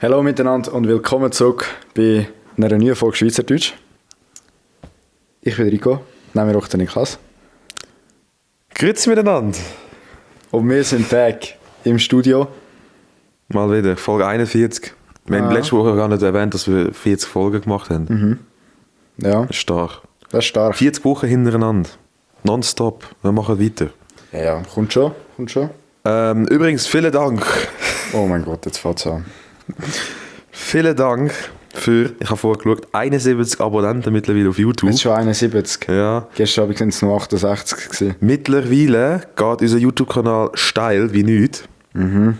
Hallo miteinander und willkommen zurück bei einer neuen Folge Schweizerdeutsch. Ich bin Rico, neben mir auch der Niklas. Grüezi miteinander. Und wir sind back im Studio. Mal wieder, Folge 41. Wir haben letzte Woche gar nicht erwähnt, dass wir 40 Folgen gemacht haben. Mhm. Ja, Das ist stark. das ist stark. 40 Wochen hintereinander. Nonstop. Wir machen weiter. Ja, kommt schon. Übrigens, vielen Dank. Oh mein Gott, jetzt fängt es an. Vielen Dank für, ich habe vorher geschaut, 71 Abonnenten mittlerweile auf YouTube. Jetzt schon 71. Ja. Gestern Abend waren es nur 68 gewesen. Mittlerweile geht unser YouTube-Kanal steil wie nichts. Mhm.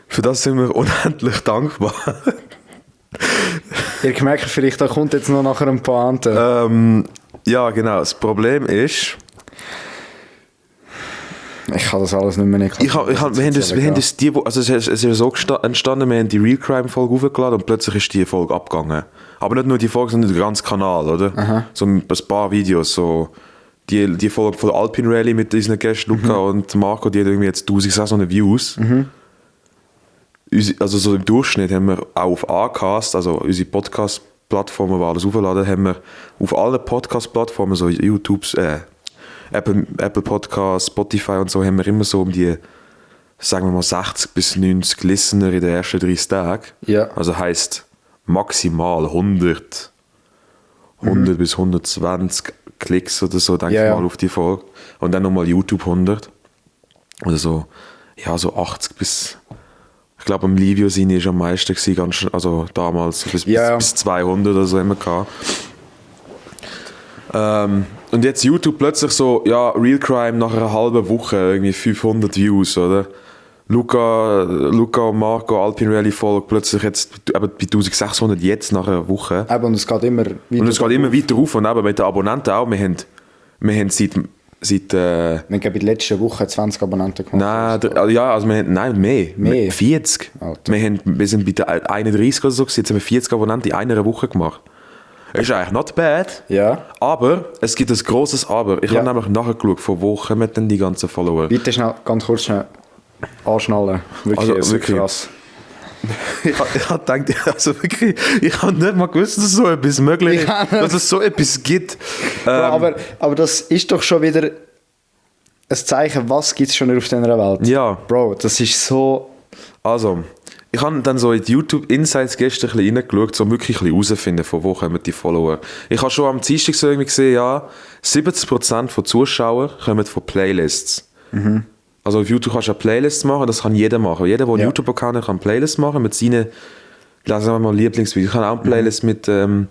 Für das sind wir unendlich dankbar. Ihr merkt vielleicht, da kommt jetzt noch nachher ein paar Pointe. Ja, genau. Das Problem ist, Ich kann das alles nicht mehr nicht. wir haben das also es ist ja so entstanden, wir haben die Real Crime Folge hochgeladen und plötzlich ist die Folge abgegangen. Aber nicht nur die Folge, sondern der ganze Kanal, oder? Aha. So ein paar Videos, so die Folge von der Alpine Rally mit unseren Gästen Luca und Marco, die hat irgendwie jetzt 1600 Views. Also so im Durchschnitt haben wir auch auf Acast, also unsere Podcast-Plattformen, wo alles aufladen, haben wir auf allen Podcast-Plattformen, so YouTube, Apple Podcasts, Spotify und so, haben wir immer so um die, sagen wir mal, 60 bis 90 Listener in den ersten 30 Tagen. Ja. Also heisst maximal 100 bis 120 Klicks oder so, denke ich mal, auf die Folge. Und dann nochmal YouTube 100. Oder so, ja, so 80 bis, ich glaube, am Livio Sini ist am meisten gewesen, ganz, also damals bis 200 oder so haben wir gehabt. Und jetzt YouTube plötzlich so, ja, Real Crime nach einer halben Woche, irgendwie 500 Views, oder? Luca und Marco, Alpine Rally Folge, plötzlich jetzt eben bei 1600 jetzt nach einer Woche. Eben, und es geht immer weiter. Und es geht immer weiter auf und eben mit den Abonnenten auch. Wir haben seit wir haben bei der letzten Woche 20 Abonnenten gemacht. mehr. 40. Alter. Wir sind bei der 31 oder so, jetzt haben wir 40 Abonnenten in einer Woche gemacht. Das ist eigentlich not bad, Ja. aber es gibt ein grosses Aber. Ich habe nämlich nachgeschaut, von wo kommen denn die ganzen Follower? Bitte schnell, ganz kurz schnell anschnallen. Wirklich, Also, wirklich krass. Ich habe gedacht, also wirklich, ich habe nicht mal gewusst, dass so etwas möglich ist, dass es so etwas gibt. Aber das ist doch schon wieder ein Zeichen, was gibt es schon auf dieser Welt. Ja. Bro, das ist so... Also, ich habe dann so in die YouTube Insights gestern ein bisschen reingeschaut, so wirklich herauszufinden, von wo kommen die Follower. Ich habe schon am Dienstag so irgendwie gesehen, ja, 70% von Zuschauern kommen von Playlists. Also auf YouTube kannst du ja Playlists machen, das kann jeder machen. Jeder, der einen YouTube-Account hat, kann Playlists machen mit seinen, sagen wir mal, Lieblingsvideos. Ich kann auch eine Playlist mit, keine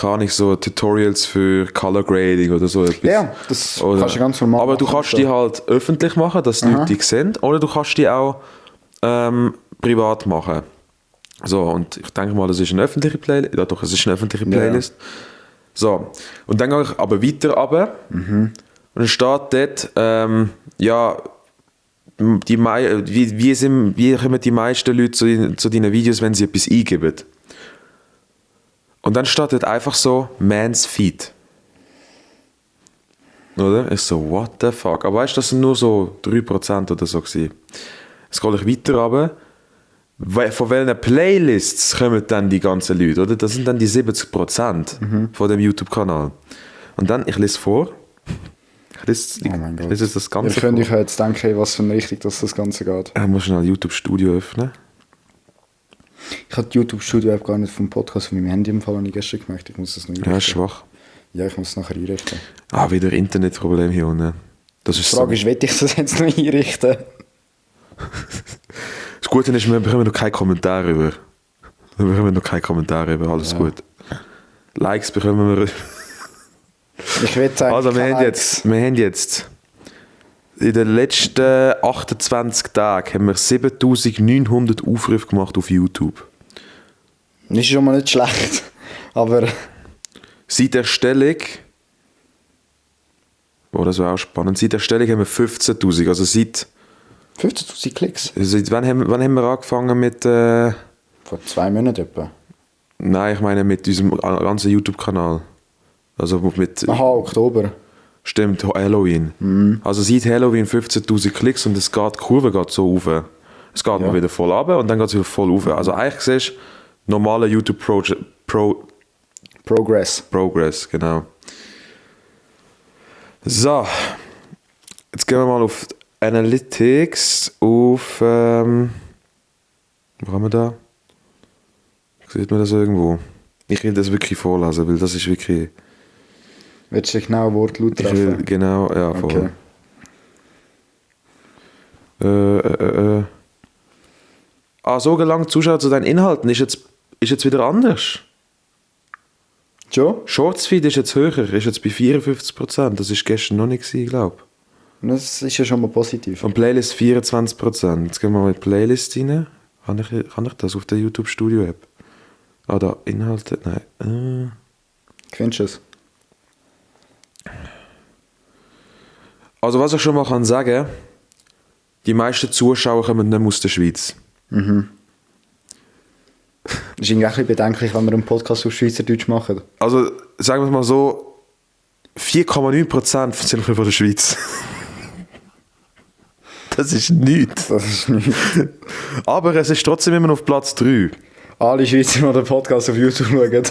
Ahnung, so Tutorials für Color Grading oder so etwas. Ja, das kannst du ganz normal aber machen. du kannst die halt öffentlich machen, dass die Leute die sehen, oder du kannst die auch privat machen. So, und ich denke mal, das ist eine öffentliche Playlist. Ja doch, es ist eine öffentliche Playlist. So, und dann gehe ich aber weiter runter. Und dann steht dort, ja, wie kommen die meisten Leute zu deinen Videos, wenn sie etwas eingeben? Und dann steht dort einfach so, Man's Feed. Oder? Ich so, what the fuck? Aber weißt du, das sind nur so 3% oder so gewesen. Jetzt gehe ich weiter runter. Von welchen Playlists kommen dann die ganzen Leute, oder? Das sind dann die 70% von dem YouTube-Kanal. Und dann, ich lese vor. Ich lese das Ganze Ihr könnt euch jetzt denken, was für eine Richtung das Ganze geht. Ich muss schnell YouTube Studio öffnen. Ich habe die YouTube-Studio-App gar nicht vom Podcast von meinem Handy im Fall nicht gestern gemacht. Ich muss das noch einrichten. Ja, schwach. Ja, ich muss es nachher einrichten. Wieder Internetproblem hier unten. Das ist Die Frage ist, will ich das jetzt noch einrichten? Das Gute ist, wir bekommen noch keinen Kommentar über. Alles gut. Likes bekommen wir. Ich will sagen, Also wir haben jetzt in den letzten 28 Tagen haben wir 7900 Aufrufe gemacht auf YouTube. Das ist schon mal nicht schlecht. Aber Seit Erstellung, das wäre auch spannend, seit Erstellung haben wir 15'000, also seit 15'000 Klicks? Seit wann haben wir angefangen mit... Vor 2 Monaten etwa. Nein, ich meine mit unserem ganzen YouTube-Kanal. Also mit... Aha, Oktober. Stimmt, Halloween. Also seit Halloween 15'000 Klicks und die Kurve geht so rauf. es geht mal wieder voll runter und dann geht es wieder voll rauf. Also eigentlich siehst du normaler Progress, genau. So, jetzt gehen wir mal auf Analytics, auf, wo haben wir da? Sieht man das irgendwo? Ich will das wirklich vorlesen, weil das ist wirklich... Willst du ein genaues Wortlaut Ich will, treffen? genau, ja, voll. Okay. So gelangt Zuschauer zu deinen Inhalten ist jetzt wieder anders. Schon? Shortsfeed ist jetzt höher, ist jetzt bei 54%. Das ist gestern noch nicht gewesen, glaube ich. Das ist ja schon mal positiv. Und Playlist 24%. Jetzt gehen wir mal in die Playlist rein. Kann ich das auf der YouTube Studio App? Da Inhalte, nein. Findest du es? Also was ich schon mal kann sagen, die meisten Zuschauer kommen nicht mehr aus der Schweiz. Das ist irgendwie auch ein bisschen bedenklich, wenn wir einen Podcast auf Schweizerdeutsch machen. Also sagen wir es mal so, 4,9% sind von der Schweiz. Das ist nichts. Das ist nicht. Aber es ist trotzdem immer noch auf Platz 3. Alle Schweizer, die den Podcast auf YouTube schauen,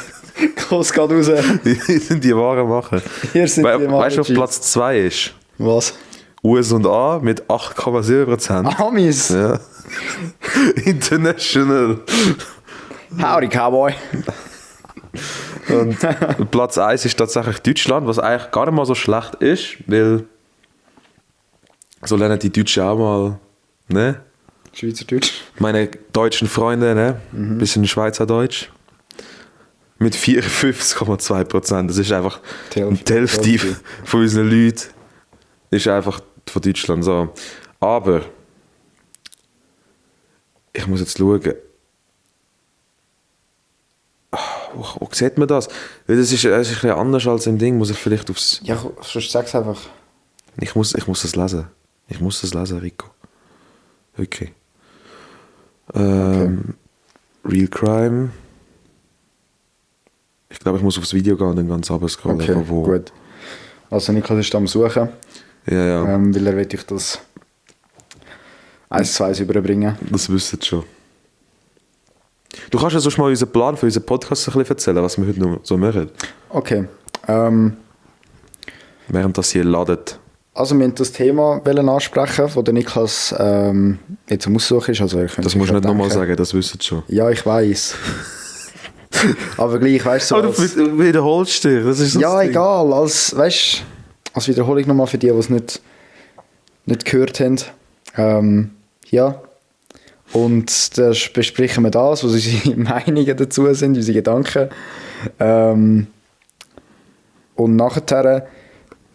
kommst gerade raus. Die sind die wahren Macher. Hier sind die Weißt du, auf Platz 2 ist? Was? USA mit 8,7%. Amis! Ja. International. Howdy, Cowboy! Und Platz 1 ist tatsächlich Deutschland, was eigentlich gar nicht mal so schlecht ist, weil so lernen die Deutschen auch mal, ne? Schweizerdeutsch. Meine deutschen Freunde, ne? Bisschen Schweizerdeutsch. Mit 54,2%. Das ist einfach Die Hälfte. die Hälfte von unseren Leuten. Ist einfach von Deutschland so. Aber ich muss jetzt schauen. Wo sieht man das? Weil das ist ein bisschen anders als ein Ding. Muss ich vielleicht aufs... Ja, sonst sag's einfach. Ich muss das lesen. Ich muss das lesen, Rico. Okay. Real Crime. Ich glaube, ich muss aufs Video gehen und dann ganz runter scrollen. Okay, gut. Also Niklas ist am Suchen, Ja. weil er will euch das 1-2 überbringen. Das wisst ihr schon. Du kannst ja sonst mal unseren Plan für unseren Podcast ein bisschen erzählen, was wir heute noch so machen. Okay. Während das hier ladet. Also wir wollten das Thema ansprechen, das der Niklas jetzt am Aussuchen ist. Also Das musst du nicht nochmal sagen, das wisst ihr schon. Ja, ich weiß. Aber gleich, weißt du, Aber du wiederholst dich, das ist so ja, das Ding. egal, als Wiederholung nochmal für die es nicht gehört haben. Ja. Und da besprechen wir das, was unsere Meinungen dazu sind, unsere Gedanken. Und nachher,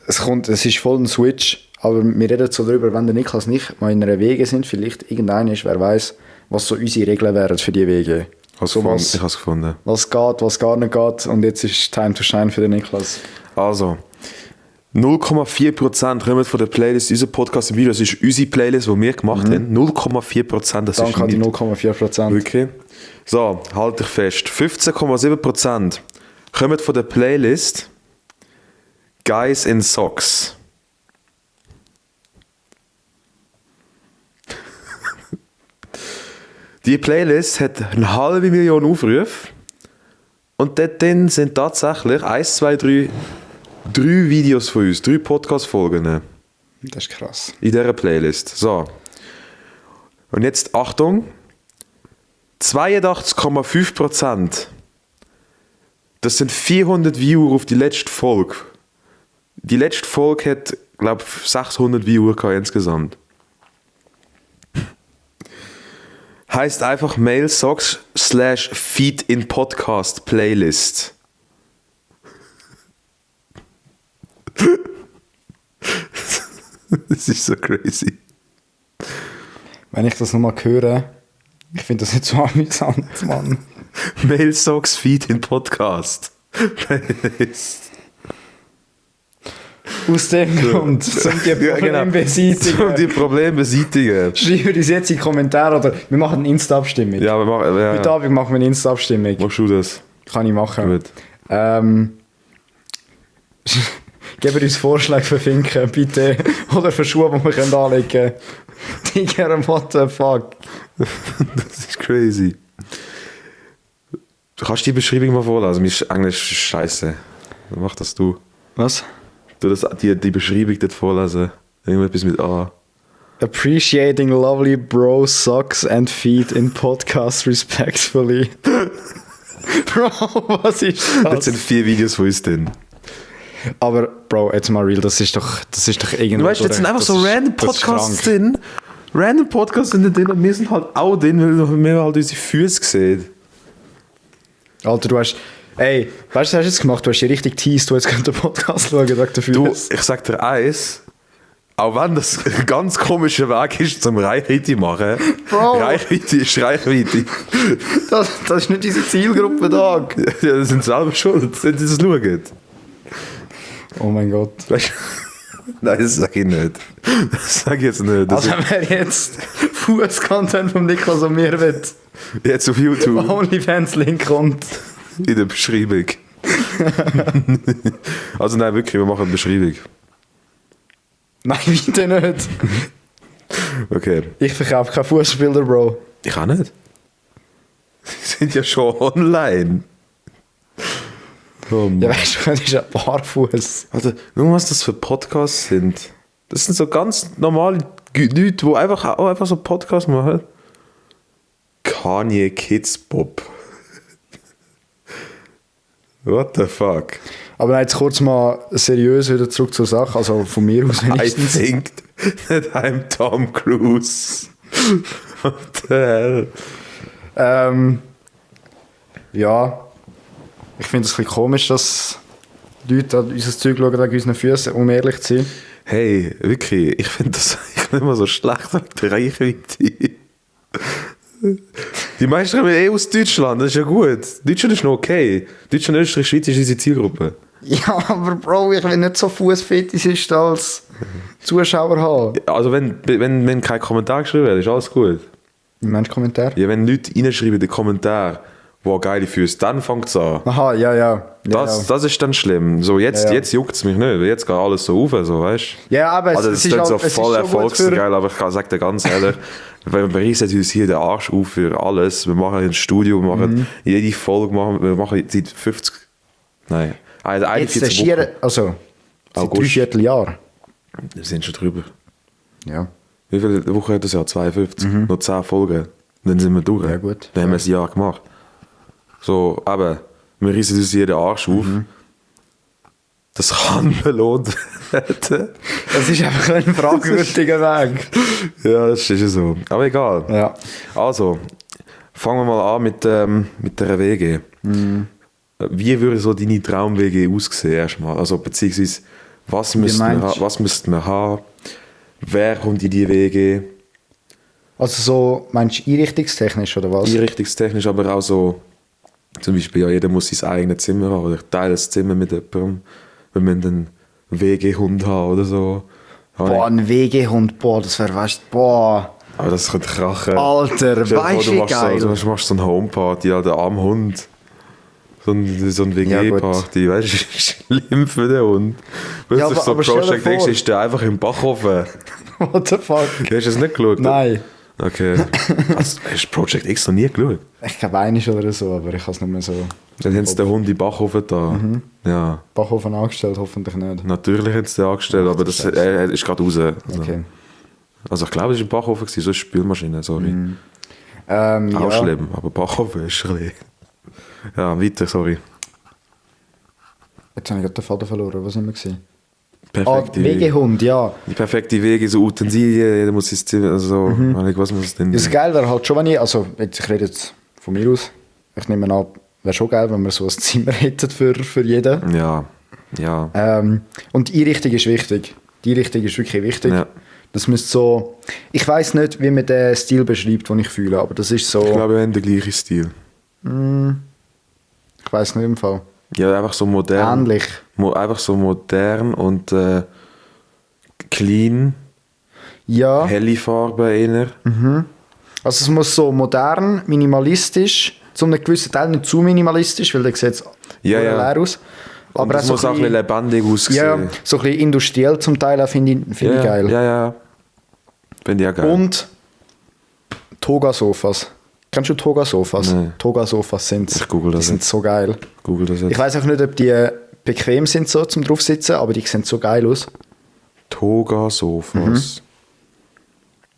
es ist voll ein Switch, aber wir reden so darüber, wenn der Niklas nicht mal in einer WG sind, vielleicht irgendeiner ist, wer weiß, was so unsere Regeln wären für die WG. Ich habe es gefunden. Was geht, was gar nicht geht. Und jetzt ist Time to Shine für den Niklas. Also, 0,4% kommen von der Playlist, unser Podcast im Video, das ist unsere Playlist, die wir gemacht haben. 0,4%, das Danke an ist die nicht 0,4%. okay. So, halte ich fest. 15,7% kommen von der Playlist Guys in Socks. Die Playlist hat 500.000 Aufrufe und dort drin sind tatsächlich 1, 2, 3 Videos von uns, 3 Podcast-Folgen Das ist krass. in dieser Playlist. So. Und jetzt Achtung, 82,5%. Das sind 400 Viewer auf die letzte Folge. Die letzte Folge hat, glaube ich, 600 Viewer gehabt insgesamt. Heißt einfach Mail Socks / Feed in Podcast Playlist. Das ist so crazy. Wenn ich das nochmal höre, ich finde das nicht so amüsant, Mann. Mail Socks Feed in Podcast Playlist. Aus dem Grund, um die Probleme beseitigen. Um die Probleme beseitigen. Schreibt uns jetzt in die Kommentare oder wir machen eine Insta-Abstimmung. Ja, wir machen. Ja. Heute Abend machen wir eine Insta-Abstimmung. Machst du das? Kann ich machen. Gut. Gebt uns Vorschläge für Finken, bitte. Oder für Schuhe, die wir anlegen können. Digga, what the fuck? Das ist crazy. Du kannst die Beschreibung mal vorlesen. Mir ist Englisch scheiße. Mach das du. Was? Du die Beschreibung dort vorlesen. Irgendetwas mit A. Appreciating lovely bro socks and feet in podcast respectfully. Bro, was ist Das das? sind 4 Videos von uns drin. Aber Bro, jetzt mal real, das ist doch irgendwo. Du weißt, jetzt sind einfach so random Podcasts drin. Random Podcasts sind drin und wir sind halt auch drin, weil wir halt unsere Füße sehen. Alter, du hast... Ey, weißt du, was hast du jetzt gemacht? Du hast hier richtig teased, du jetzt den Podcast schauen wegen der Du, Füße. ich sag dir eins, auch wenn das ein ganz komischer Weg ist zum Reichweite machen. Bro. Reichweite ist Reichweite. Das ist nicht unsere Zielgruppe, Tag. Ja, das sind selber schuld, wenn sie das schauen. Oh mein Gott. Weißt du? Nein, das sag ich nicht. Das sag ich jetzt nicht. Das Also wer jetzt Fuß-Content von Niklas und mir will, ist jetzt auf YouTube OnlyFans-Link kommt. in der Beschreibung. Also nein, wirklich, wir machen eine Beschreibung. Nein, weiter nicht. Okay. Ich verkaufe keine Fußbilder, Bro. Ich auch nicht. Die sind ja schon online. Oh Mann. Ja, weißt du, das ist ein Barfuß. Also, nur was das für Podcasts sind. Das sind so ganz normale Leute, die auch einfach so Podcasts machen. Kanye Kids Pop. What the fuck? Aber jetzt kurz mal seriös wieder zurück zur Sache. Also von mir aus I wenigstens. think that I'm Tom Cruise. What the hell? Ja. Ich finde es ein bisschen komisch, dass Leute an unser Zeug schauen wegen unseren Füßen, um ehrlich zu sein. Hey, wirklich, ich finde das nicht mal so schlecht mit der Reichweite. Die meisten kommen eh aus Deutschland, das ist ja gut. Deutschland ist noch okay. Deutschland, Österreich, Schweiz ist unsere Zielgruppe. Ja, aber Bro, ich will nicht so Fußfetischist als Zuschauer haben. Also wenn kein Kommentar geschrieben wird, ist alles gut. Mensch-Kommentar? Ja, wenn Leute reinschreiben in den Kommentar, wo geile Füße, dann fängt es an. Aha, ja. Das ist dann schlimm. So, jetzt juckt es mich nicht, weil jetzt geht alles so auf, so, weißt du? Ja, aber Also, es das ist ist dann halt, so es voll ist schon gut erfolgsgeil, aber ich sage dir ganz ehrlich, wir reißen uns hier den Arsch auf für alles. Wir machen ein Studio, wir machen jede Folge, wir machen seit 50, nein, Jetzt 41 der Wochen. Schier, also seit August. 3 Vierteljahr. Wir sind schon drüber. Ja. Wie viele Wochen hat das Jahr? 52? Noch 10 Folgen. Dann sind wir durch. Ja, gut. Dann haben wir ein Jahr gemacht. So, aber wir reißen uns jeden Arsch auf. Das kann belohnt werden. Das ist einfach ein fragwürdiger Weg. Ja, das ist ja so. Aber egal. Ja. Also, fangen wir mal an mit der WG. Wie würde so deine Traum-WG aussehen erstmal? Also, beziehungsweise, was müssten wir haben? Wer kommt in die WG? Also so, meinst du einrichtungstechnisch oder was? Einrichtungstechnisch, aber auch so, zum Beispiel, ja, jeder muss sein eigenes Zimmer haben oder teilt das Zimmer mit jemandem. Wir müssen einen WG-Hund haben oder so. Boah, ein WG-Hund, boah, das wäre, weißt du, boah. Aber das könnte krachen. Alter, Stell dir vor, weißt du, wie geil. du machst so eine Homeparty, ja, der arme Hund. So ein WG-Party, weißt du, schlimm für den Hund. Ja, Plötzlich so aber stell dir Project X vor. ist der einfach im Backofen. What the fuck? Hast du das nicht geschaut? Nein. Okay. Hast du Project X noch nie geschaut? Ich glaube einiges oder so, aber ich habe es nicht mehr so Dann haben sie den Hund im Backofen da. Ja, Backofen angestellt, hoffentlich nicht. natürlich haben sie den angestellt, aber das, er ist gerade raus. Also, Okay. also ich glaube, es war im Backofen, so eine Spülmaschine, sorry. Auch Ja. schlimm, aber Backofen ist ein bisschen... Ja, weiter, sorry. Jetzt habe ich gerade den Faden verloren, was sind wir gesehen? Perfekte Wege. WG-Hund, ja. Die perfekte Wege, so Utensilien, jeder muss ins Zimmer, also was muss es denn... Das Geil wäre halt schon, wenn ich rede jetzt von mir aus, ich nehme an, wäre schon geil, wenn wir so ein Zimmer hätten für jeden. Ja. Und die Einrichtung ist wichtig. Die Einrichtung ist wirklich wichtig. Ja. Das müsste so... Ich weiss nicht, wie man den Stil beschreibt, den ich fühle, aber das ist so... Ich glaube, wir haben den gleichen Stil. Ich weiss nicht im Fall. Ja, einfach so modern. Ähnlich. Einfach so modern und clean. Ja. Helle Farbe eher. Also es muss so modern, minimalistisch, zu einem gewissen Teil nicht zu minimalistisch, weil der sieht jetzt Ja. leer aus. Aber Aber es muss auch ein bisschen lebendig aussehen. ja, so ein bisschen industriell zum Teil auch finde ich geil. Ja. Finde ich auch geil. Und Toga-Sofas. Kennst du Toga-Sofas? Nein. Toga-Sofas Ich google das die sind jetzt. so geil. Google das jetzt. Ich weiß auch nicht, ob die bequem sind so zum draufsitzen, aber die sehen so geil aus. Toga-Sofas.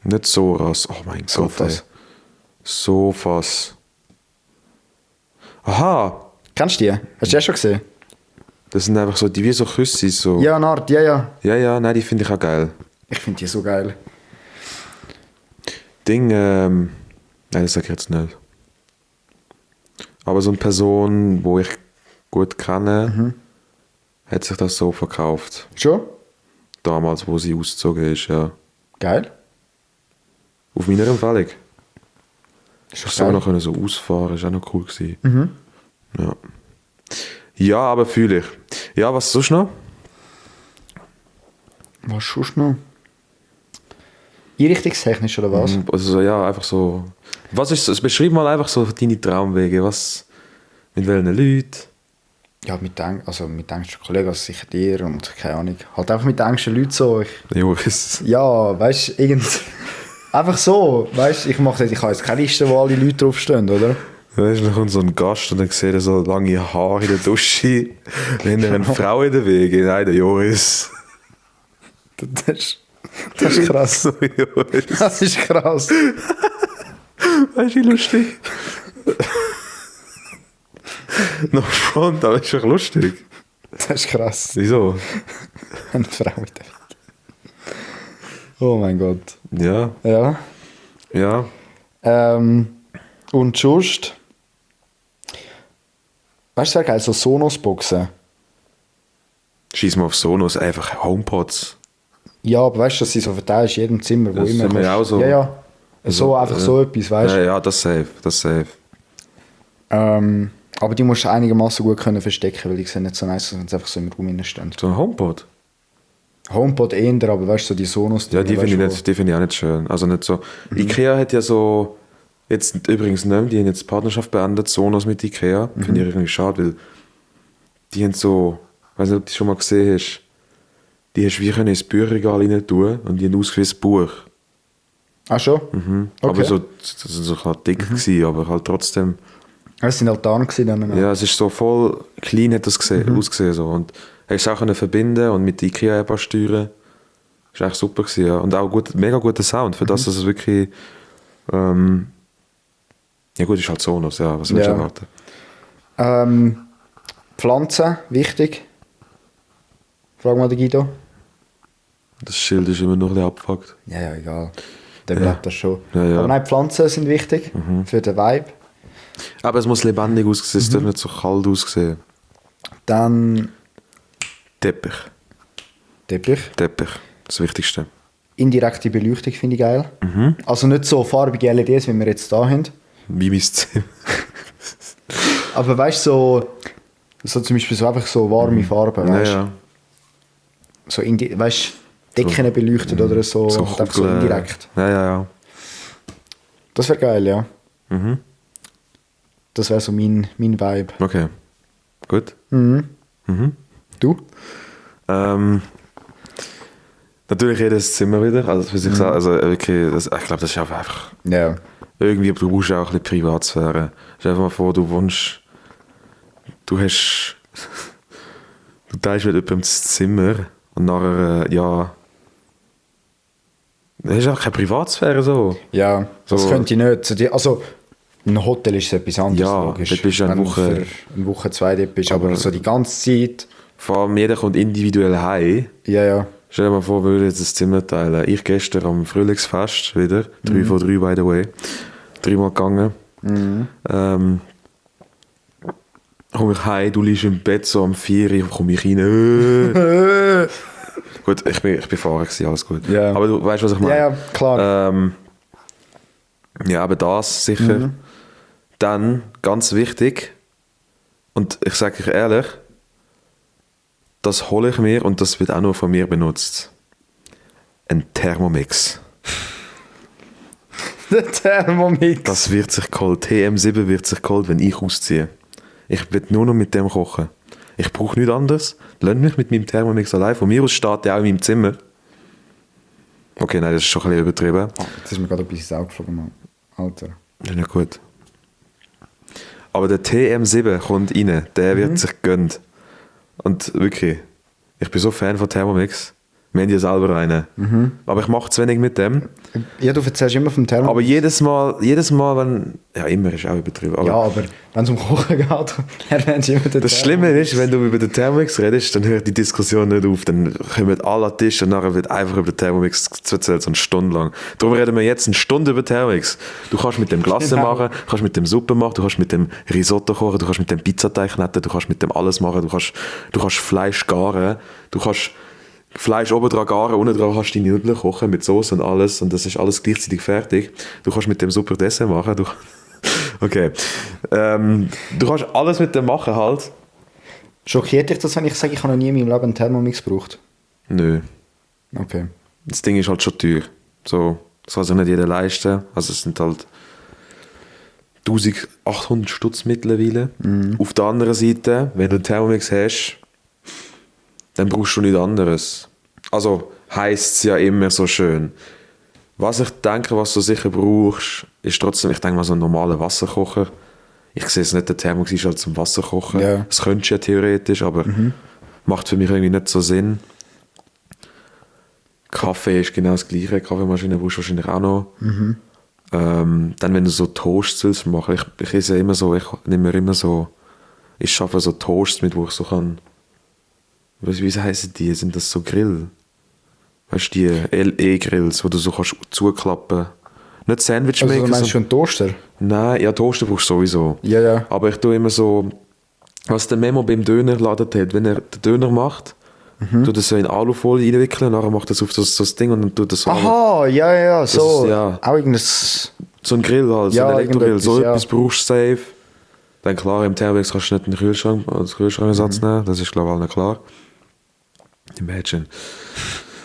Nicht Soras. Oh mein Gott, Sofas. ey. Sofas. Aha! Kennst du die? Hast du die schon gesehen? Das sind einfach so, die wie so Küsse. So. Ja, eine Art, ja. Ja, nein, die finde ich auch geil. Ich finde die so geil. Nein, das sage ich jetzt nicht. Aber so eine Person, die ich gut kenne, hat sich das so verkauft. Schon? Damals, wo sie ausgezogen ist, ja. Geil. Auf meiner Empfehlung. Ist Ich doch so geil. noch können so ausfahren, ist auch noch cool gewesen. Ja. Ja, aber fühle ich. Ja, was sonst noch? Was sonst noch? Einrichtungstechnisch oder was? Also so, ja, einfach so. Was ist das? Beschreib mal einfach so deine Traumwege. Was, mit welchen Leuten? Ja, mit engsten Kollegen, also sicher dir und keine Ahnung. Halt einfach mit den engsten Leuten so. Joris. Ja, weißt du, einfach so. Weißt du, ich habe jetzt keine Liste, wo alle Leute draufstehen, oder? Weißt du, dann kommt so ein Gast und dann sieht er so lange Haare in der Dusche. Wenn er eine Frau in den Weg geht, nein, der Joris. Das ist krass. So, Joris. Das ist krass. Weißt du, wie lustig? Noch front, aber ist doch lustig. Das ist krass. Wieso? Eine Frau mit der Weg. Oh mein Gott. Ja, Ja. ja. Und sonst. Weißt du, wäre geil, so Sonos-Boxen. Schieß mal auf Sonos, einfach HomePods. Ja, aber weißt du, dass sie so verteilt in jedem Zimmer, wo Das immer. sind wir kannst- auch so. Ja. So einfach so etwas, weißt du. Ja, das safe. Aber die musst du einigermaßen gut können verstecken, weil die sehen nicht so nice aus, wenn sie einfach so im Raum innen stehen. So ein HomePod? HomePod eher, aber weißt du, so die Sonos. Ja, die weißt finde ich, du, nicht, die find ich auch nicht schön. Also nicht so. Ikea hat ja so, jetzt übrigens nicht, die haben jetzt die Partnerschaft beendet, Sonos mit Ikea. Finde ich irgendwie schade, weil die haben so, ich weiß nicht, ob du die schon mal gesehen hast, die hast du wie können ins Bücherregal rein tun und die haben ausgesehen wie ein Buch. Ah, schon? Okay. Aber so, das sind so halt dick gewesen, aber halt trotzdem, Es sind Altan gewesen dann. ja, es ist so voll clean hat das ausgesehen so. Und hast es auch können verbinden und mit der Ikea-App steuern. Das war echt super gewesen, ja. Und auch mega guter Sound, für das, dass es wirklich, ja gut, ist halt Sonos, ja, was willst du Ja. erwarten? Pflanzen, wichtig. Frag mal den Guido. Das Schild ist immer noch ein bisschen abgefuckt. Ja, egal. Dann bleibt das schon. Ja, ja. Aber nein, Pflanzen sind wichtig für den Vibe. Aber es muss lebendig aussehen, es darf nicht so kalt aussehen. Dann Teppich, Teppich. das Wichtigste. Indirekte Beleuchtung finde ich geil. Also nicht so farbige LEDs, wie wir jetzt da haben. Wie mein Zimmer. Aber weißt du, so zum Beispiel so einfach so warme Farben, Ja, weißt du? ja. So weißt du, Decken beleuchtet oder so, So halt einfach so Kugeln. indirekt. Ja. Das wäre geil, ja. Das wäre so mein Vibe. Okay. Gut. Du? Natürlich jedes Zimmer wieder, also für sich sagen, also wirklich, ich glaube, das ist einfach, Ja. irgendwie, du brauchst auch ein bisschen Privatsphäre. Stell dir mal vor, du wohnst, du teilst mit jemandem das Zimmer und nachher, ja, du hast auch keine Privatsphäre so. Ja, das So. könnte ich nicht. Also, ein Hotel ist etwas anderes, Ja, logisch. dort bist du eine Wenn Woche- für eine Woche, 2 dort bist, aber so die ganze Zeit, Vor allem jeder kommt individuell heim. ja. Stell dir mal vor, wir würden jetzt das Zimmer teilen. Ich gestern am Frühlingsfest wieder, 3 von 3 by the way, 3-mal gegangen. Komme ich heim, du liegst im Bett so am 4 Uhr, komme ich rein. Gut, ich bin fahren gewesen, alles gut. Ja. Aber du weißt, was ich meine. Ja, klar. Ja, aber das sicher. Dann, ganz wichtig, und ich sage euch ehrlich, das hole ich mir und das wird auch nur von mir benutzt. Ein Thermomix. Der Thermomix. Das wird sich kalt. TM7 wird sich kalt, wenn ich ausziehe. Ich will nur noch mit dem kochen. Ich brauche nichts anderes. Lass mich mit meinem Thermomix allein. Von mir aus steht der auch in meinem Zimmer. Okay, nein, das ist schon ein bisschen übertrieben. Jetzt ist mir gerade etwas ins Auge geflogen, Mann. Alter. Ja, nicht gut. Aber der TM7 kommt rein, der wird sich gönnt. Und wirklich, ich bin so Fan von Thermomix. Wir haben ja selber einen. Aber ich mache zu wenig mit dem. Ja, du erzählst immer vom Thermomix. Aber jedes Mal, wenn... Ja, immer ist auch übertrieben. Aber ja, aber wenn es um Kochen geht, erwähnst du immer den das Schlimme ist, wenn du über den Thermomix redest, dann hört die Diskussion nicht auf. Dann kommen alle an den Tisch und nachher wird einfach über den Thermomix erzählt, so eine Stunde lang. Darum reden wir jetzt eine Stunde über Thermomix. Du kannst mit dem Glasse machen, du kannst mit dem Suppe machen, du kannst mit dem Risotto kochen, du kannst mit dem Pizzateig kneten, du kannst mit dem alles machen, du kannst Fleisch garen, du kannst Fleisch oben dran garen, unten dran kannst du die Nudeln kochen mit Soße und alles und das ist alles gleichzeitig fertig. Du kannst mit dem super Dessert machen. Okay. Du kannst alles mit dem machen halt. Schockiert dich das, wenn ich sage, ich habe noch nie in meinem Leben einen Thermomix gebraucht? Nö. Okay. Das Ding ist halt schon teuer. So, das kann sich nicht jeder leisten. Also es sind halt 1800 Stutz mittlerweile. Auf der anderen Seite, wenn du einen Thermomix hast, dann brauchst du nichts anderes. Also heisst es ja immer so schön. Was ich denke, was du sicher brauchst, ist trotzdem, ich denke mal so einen normalen Wasserkocher. Ich sehe es nicht, der Thermomix ist halt zum Wasserkochen. Ja. Das könntest du ja theoretisch, aber macht für mich irgendwie nicht so Sinn. Kaffee ist genau das gleiche, Kaffeemaschine brauchst du wahrscheinlich auch noch. Dann wenn du so Toasts willst machen, ich esse immer so, ich nehme mir immer so, ich schaffe so Toasts mit, wo ich so kann, wie heissen die, sind das so Grill? Weißt du, die LE-Grills, wo du so kannst zuklappen. Nicht Sandwich Also machen. du meinst schon einen Toaster? Nein, ja, Toaster brauchst du sowieso. Ja, ja. Aber ich tue immer so, was der Memo beim Dönerladen hat, wenn er den Döner macht, tut er so in Alufolie einwickeln, nachher macht er es auf das Ding und dann tut er so... Aha, ja, ja, so. ist, ja. Auch irgendwas... So ein Grill halt, Ja, so ein Elektrogrill, so irgendetwas, etwas brauchst du safe. Dann klar, im Thermomix kannst du nicht einen Kühlschrank als Kühlschrankersatz nehmen, das ist glaube ich allen klar. Imagine.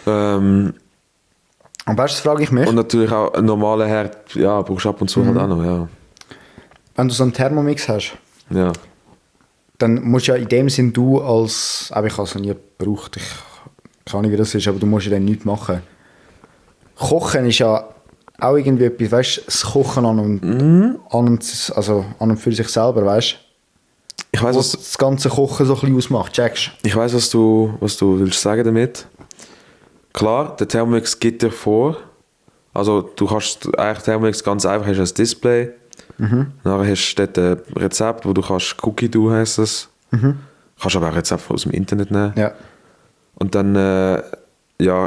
Und weißt du, das frage ich mich, Und natürlich auch ein normaler Herd, ja, brauchst du ab und zu halt auch noch, ja. wenn du so einen Thermomix hast, Ja. dann musst ja in dem Sinn du als... Aber ich habe es noch nie gebraucht, ich kann nicht, wie das ist, aber du musst ja dann nichts machen. Kochen ist ja auch irgendwie etwas, weißt du, das Kochen an und für sich selber, weißt Ich du, weiß, was das ganze Kochen so ein bisschen ausmacht, checkst ich weiss, was du willst sagen damit. Klar, der Thermomix gibt dir vor, also du kannst eigentlich Thermomix ganz einfach, hast ein Display, dann hast du dort ein Rezept, wo du kannst, Cookie Do heisst es, kannst aber auch Rezept aus dem Internet nehmen. Ja. Und dann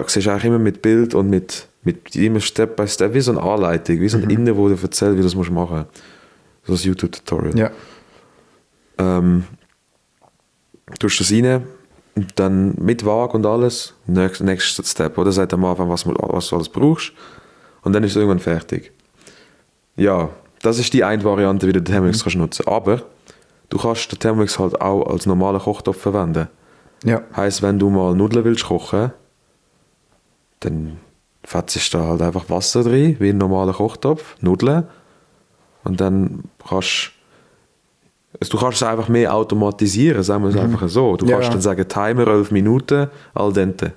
siehst du eigentlich immer mit Bild und mit immer Step by Step, wie so eine Anleitung, wie so ein Innen, wo dir erzählt, wie du das machen musst. So ein YouTube-Tutorial. Ja. Tust das rein und dann mit Waage und alles, nächster Step, oder? Sagt am Anfang, was du alles brauchst und dann ist es irgendwann fertig. Ja, das ist die eine Variante, wie du den Thermomix kannst nutzen. Aber du kannst den Thermomix halt auch als normalen Kochtopf verwenden. Ja. Heisst, wenn du mal Nudeln willst kochen, dann fetzt da halt einfach Wasser drin, wie ein normaler Kochtopf, Nudeln. Und dann kannst du kannst es einfach mehr automatisieren, sagen wir es einfach so. Du kannst dann sagen, Timer 11 Minuten, al dente.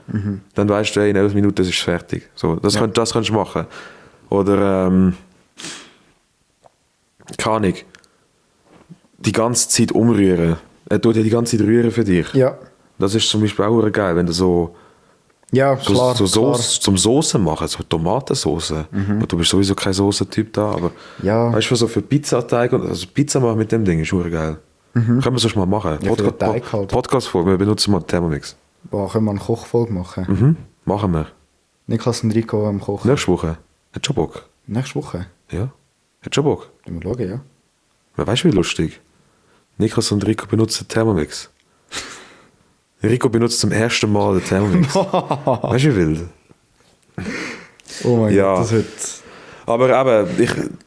Dann weißt du, in 11 Minuten ist es fertig. So, das kannst du machen. Oder, keine Ahnung, die ganze Zeit umrühren. Er tut ja die ganze Zeit rühren für dich. Ja. Das ist zum Beispiel auch geil, wenn du so Ja, klar. zum Soßen machen, so Tomatensauce. Du bist sowieso kein Soßentyp da, aber Ja. weißt du, so für Pizzateig, also Pizza machen mit dem Ding ist schon geil. Können wir sonst mal machen. Ja, für den Teig halt. Podcast-Folge, wir benutzen mal Thermomix. Boah, können wir eine Kochfolge machen? Machen wir. Niklas und Rico am Kochen. Nächste Woche. Hat schon Bock? Nächste Woche? Ja. Hat schon Bock? Mal schauen, ja. Weißt du, wie lustig? Niklas und Rico benutzen Thermomix. Rico benutzt zum ersten Mal den Thermomix. Weißt du, wie wild? Oh mein Ja. Gott, das wird... Aber eben,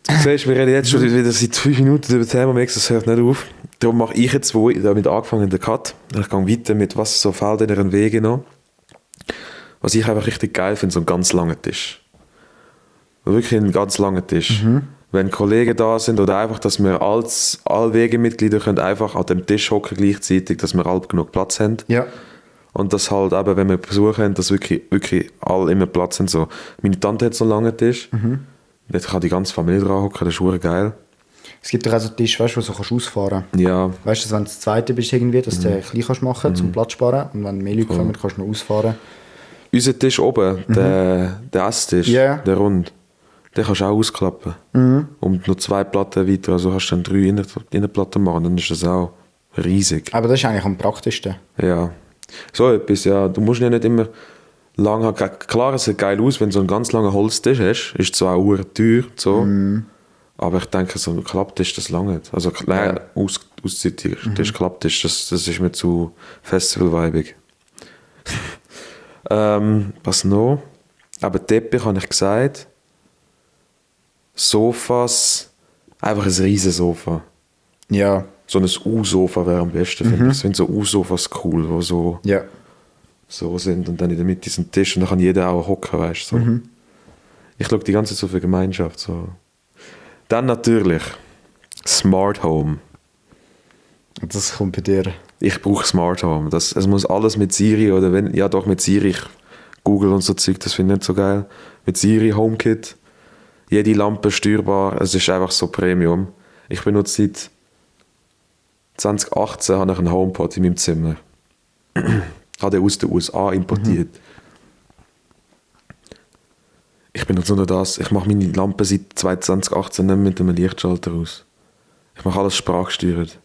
du siehst, wir reden jetzt schon wieder seit 5 Minuten über Thermomix, das hört nicht auf. Darum mache ich jetzt, wo ich damit angefangen in der Cut, ich gehe weiter mit was so fällt in ihren Wege noch. Was ich einfach richtig geil finde, so ein ganz langer Tisch. Wirklich ein ganz langer Tisch. Wenn Kollegen da sind oder einfach, dass wir alle Wegemitglieder können einfach an dem Tisch hocken gleichzeitig, dass wir alle genug Platz haben. Ja. Und das halt eben, wenn wir Besuch haben, dass wirklich alle immer Platz haben. So. Meine Tante hat so einen langen Tisch. Dort kann die ganze Familie dran hocken, das ist verdammt geil. Es gibt doch auch so Tisch, weißt du, wo du so kannst ausfahren kannst. Ja, Weißt du, wenn du das zweite bist, irgendwie, dass du den klein kannst machen zum Platz sparen. Und wenn mehr Leute kommen, kannst du noch ausfahren. unser Tisch oben, der Esstisch, Ja. der Rund, den kannst du auch ausklappen. Und noch 2 Platten weiter, also kannst du dann 3 Innenplatten machen, dann ist das auch riesig. Aber das ist eigentlich am praktischsten. Ja, so etwas, ja. Du musst ja nicht immer lang haben. Klar, es sieht geil aus, wenn du so einen ganz langen Holztisch hast. Ist zwar auch teuer, so. Aber ich denke, so ein Klapptisch, das lange. Also, nein, Tisch, Klapptisch, das ist mir zu festival-weibig. Was noch? Aber Teppich habe ich gesagt. Sofas, einfach ein riesen Sofa. Ja. So ein U-Sofa wäre am besten, finde ich. Ich finde so U-Sofas cool, die Ja. so sind und dann in der Mitte ist ein Tisch und dann kann jeder auch hocken, weißt du. So. Ich schaue die ganze Zeit so für Gemeinschaft. So. Dann natürlich Smart Home. Das kommt bei dir. Ich brauche Smart Home. Es muss alles mit Siri oder wenn, ja doch mit Siri, ich Google und so Zeug, das finde ich nicht so geil. Mit Siri, HomeKit, jede Lampe steuerbar, es ist einfach so Premium. Ich benutze seit 2018 habe ich einen HomePod in meinem Zimmer. Habe den aus den USA importiert. Ich benutze nur das. Ich mache meine Lampe seit 2018 nicht mit einem Lichtschalter aus. Ich mache alles sprachgesteuert.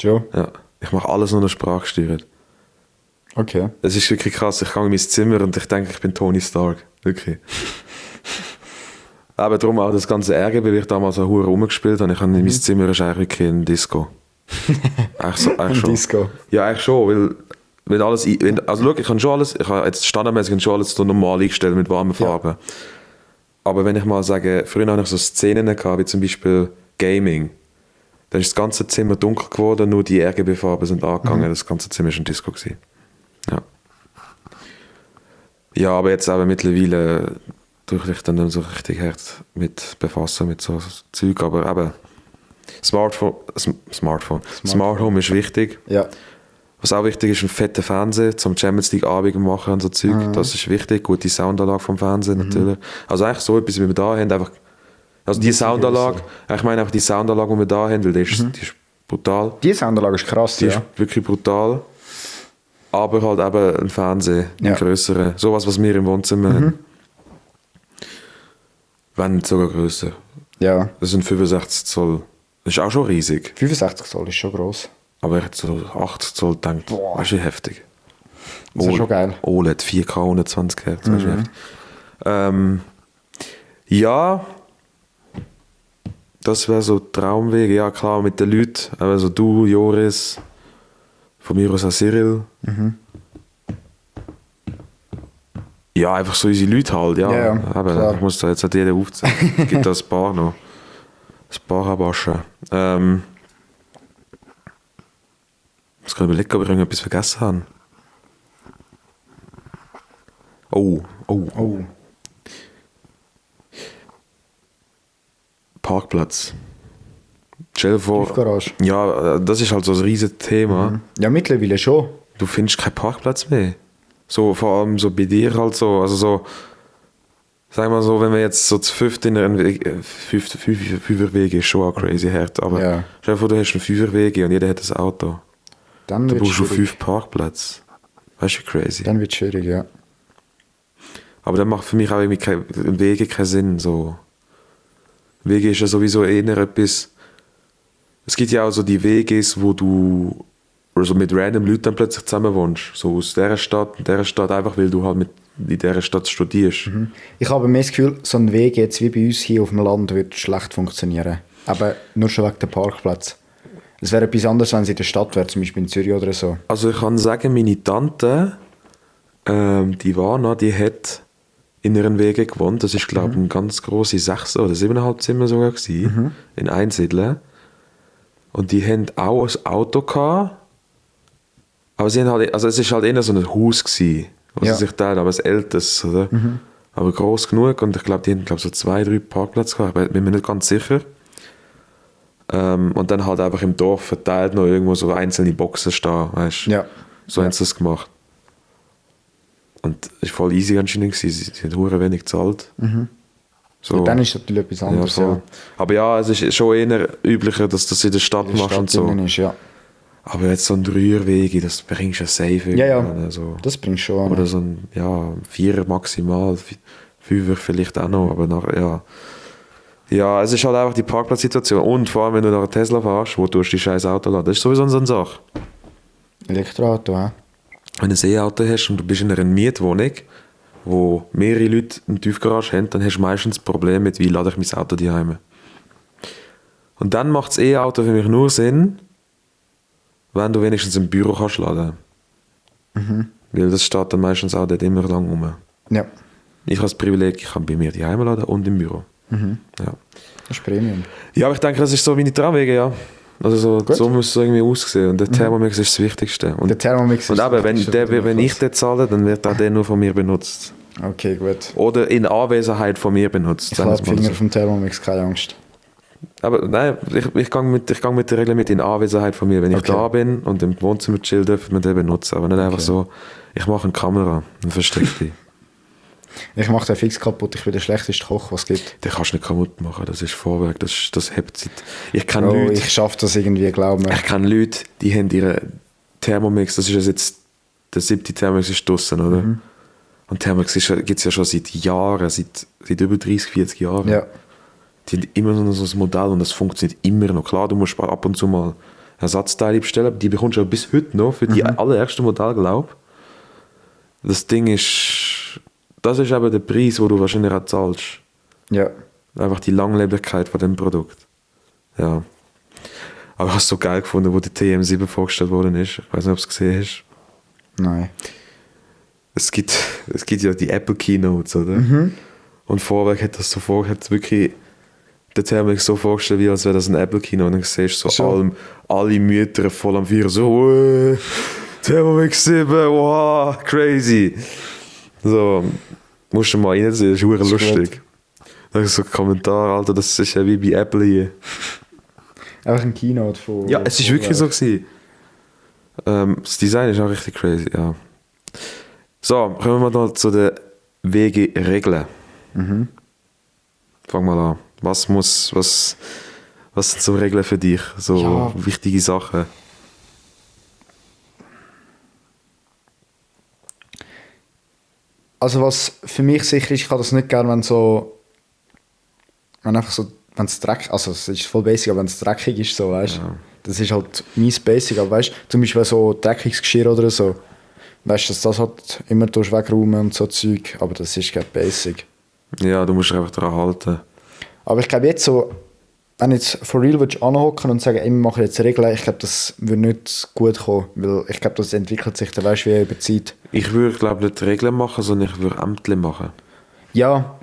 Schon? Ja, ich mache alles nur noch sprachgesteuert. Okay. Es ist wirklich krass. Ich gehe in mein Zimmer und ich denke, ich bin Tony Stark. Wirklich. Aber darum auch das ganze RGB, wie ich damals so hure rumgespielt habe. Ich habe in mein Zimmer ist eigentlich wirklich ein Disco. Eigentlich schon. Disco. Ja, eigentlich schon, weil alles, also schau, ich habe jetzt standardmäßig schon alles so normal eingestellt mit warmen Farben. Aber wenn ich mal sage, früher hatte ich so Szenen gehabt, wie zum Beispiel Gaming, dann ist das ganze Zimmer dunkel geworden, nur die RGB-Farben sind angegangen, das ganze Zimmer war ein Disco gewesen. Ja. Ja, aber jetzt aber mittlerweile tue ich dann nicht so richtig hart mit befassen, mit so Zeug, aber eben Smart Home ist wichtig. Ja. Was auch wichtig ist, ein fetter Fernseher zum Champions League Abend machen und so Zeug. Das ist wichtig. Gute Soundanlage vom Fernsehen natürlich. Also eigentlich so etwas, wie wir da haben. Einfach, also die Soundanlage, ich meine einfach die Soundanlage, die wir da haben, weil die ist brutal. Die Soundanlage ist krass, Die ist wirklich brutal. Aber halt eben ein Fernseher, ein grösserer. Sowas, was wir im Wohnzimmer haben. Wenn nicht sogar grösser. Ja. Das sind 65 Zoll. Das ist auch schon riesig. 65 Zoll ist schon gross. Aber ich hätte so 80 Zoll gedacht, weißt du, heftig. Das ist schon geil. OLED 4K 120 Hertz, weißt du, heftig. Ja, das wäre so Traumweg. Ja, klar, mit den Leuten. Also du, Joris, von mir aus auch Cyril. Ja, einfach so unsere Leute halt, ja. Ja, aber klar. ich muss da jetzt nicht jeder aufzählen. Es gibt da ein paar noch. Ein paar Abaschen. Ich muss gerade überlegen, ob ich irgendetwas vergessen habe. Oh. Parkplatz. Stell dir vor, Tiefgarage. ja, das ist halt so ein riesiges Thema. Ja, mittlerweile schon. Du findest keinen Parkplatz mehr. So, vor allem so bei dir halt so, also so, sag mal so, wenn wir jetzt so zu fünft in einem Fünferweg ist schon auch crazy hart, aber stell dir vor, du hast einen Fünferweg und jeder hat ein Auto. Dann Du wird es brauchst schon schwierig. 5 Parkplätze. Weißt du, crazy. Dann wird es schwierig, ja. Aber dann macht für mich auch irgendwie Wege keinen Sinn. So. Wege ist ja sowieso eher etwas. Es gibt ja auch so die Weges, wo du also mit random Leuten dann plötzlich zusammen wohnst. So aus dieser Stadt und dieser Stadt, einfach weil du halt in dieser Stadt studierst. Ich habe mehr das Gefühl, so ein Weg jetzt wie bei uns hier auf dem Land wird schlecht funktionieren. Aber nur schon wegen dem Parkplatz. Es wäre etwas anderes, wenn es in der Stadt wäre, zum Beispiel in Zürich oder so. Also ich kann sagen, meine Tante, die Ivana, die hat in ihren Wegen gewohnt. Das ist, glaube ich, ein ganz grosse 6 oder 7,5 Zimmer sogar gewesen, in Einsiedeln. Und die haben auch ein Auto gehabt. Aber sie haben halt, also es ist halt eher so ein Haus gewesen, wo sie sich teilen, aber ein älteres, oder? Aber gross genug und ich glaube, die haben so 2-3 Parkplätze gehabt, aber ich bin mir nicht ganz sicher. Und dann halt einfach im Dorf verteilt noch irgendwo so einzelne Boxen stehen, weißt du? Ja. So haben sie das gemacht. Und es war voll easy anscheinend. Sie haben hure wenig gezahlt. So. Ja, dann ist natürlich etwas anderes. voll. Ja, Aber ja, es ist schon eher üblicher, dass du das in der Stadt machst und so. Ist, ja. Aber jetzt so ein Dreierwege, das bringst du ja safe. Ja, irgendwann, so. das bringst du schon. Oder so ein Vierer maximal, Fünfer vielleicht auch noch, aber nachher, ja, es ist halt einfach die Parkplatzsituation. Und vor allem, wenn du nach einem Tesla fährst, wo du die scheiß Auto laden, das ist sowieso so eine Sache. Elektroauto, ja. Wenn du ein E-Auto hast und du bist in einer Mietwohnung, wo mehrere Leute eine Tiefgarage haben, dann hast du meistens das Problem mit, wie lade ich mein Auto daheim. Und dann macht das E-Auto für mich nur Sinn, wenn du wenigstens im Büro kannst laden. Weil das steht dann meistens auch dort immer lang rum. Ja, Ich habe das Privileg, ich kann bei mir daheim laden und im Büro. Ja. das ist Premium. Ja, aber ich denke, das ist so meine Traumwege, ja. Also so muss es irgendwie aussehen. Und der Thermomix ist das Wichtigste. Und, Der Thermomix und ist eben, ist wenn ich den zahle, dann wird auch der nur von mir benutzt. Okay, gut. Oder in Anwesenheit von mir benutzt. Ich sagen habe wir's mal Finger so. vom Thermomix, keine Angst. Aber nein, ich gang mit der Regel mit in Anwesenheit von mir. Wenn ich Okay. da bin und im Wohnzimmer chill, dürfen wir den benutzen. Aber nicht einfach so, ich mache eine Kamera und verstecke die. Ich mache den fix kaputt, ich bin der schlechteste Koch, was es gibt. Den kannst du nicht kaputt machen, das ist Vorwerk, das hebt Zeit. Ich kenne Oh, Leute, ich schaffe das irgendwie, glaub mir. ich kenne Leute, die haben ihren Thermomix, das ist jetzt der 7. Thermomix ist draussen, oder? Und Thermomix gibt es ja schon seit Jahren, seit über 30, 40 Jahren. Ja. Die haben immer so ein Modell und das funktioniert immer noch. Klar, du musst ab und zu mal Ersatzteile bestellen, aber die bekommst du auch bis heute noch für die allerersten Modelle, glaube ich. Das Ding ist, das ist eben der Preis, den du wahrscheinlich auch zahlst. Ja. Einfach die Langlebigkeit von dem Produkt. Ja. Aber ich habe es so geil gefunden, wo der TM7 vorgestellt worden ist. Ich weiß nicht, ob du es gesehen hast. Nein. Es gibt ja die Apple Keynotes, oder? Und Vorwerk hat das so hat wirklich der Thermomix so vorgestellt, wie als wäre das ein Apple Keynote. Und dann siehst du so alle Mütter voll am Feiern, so Thermomix 7, wow, crazy. So, musst du mal reinsehen, das ist verdammt lustig. Da ist so ein Kommentar, Alter, das ist ja wie bei Apple hier. Einfach ein Keynote von... Ja, es ist wirklich so gewesen. Das Design ist auch richtig crazy, ja. So, kommen wir mal zu den Wegeregeln. Fang mal an. Was sind so Regeln für dich? So wichtige Sachen. Also was für mich sicher ist, ich kann das nicht gerne, wenn es dreckig, also es ist voll basic, aber wenn es dreckig ist, so, weißt du. Ja. Das ist halt mein Basic, aber weißt du, zum Beispiel so dreckiges Geschirr oder so, weißt du, dass das halt immer wegräumen und so Zeug, aber das ist kein Basic. Ja, du musst dich einfach daran halten. Aber ich glaube jetzt so, wenn jetzt for real anhocken und sagen, ey, wir machen jetzt Regeln, ich glaube, das würde nicht gut kommen, weil ich glaube, das entwickelt sich dann, weißt du, wie über Zeit. Ich würde, glaube ich, nicht Regeln machen, sondern ich würde Ämter machen. Ja,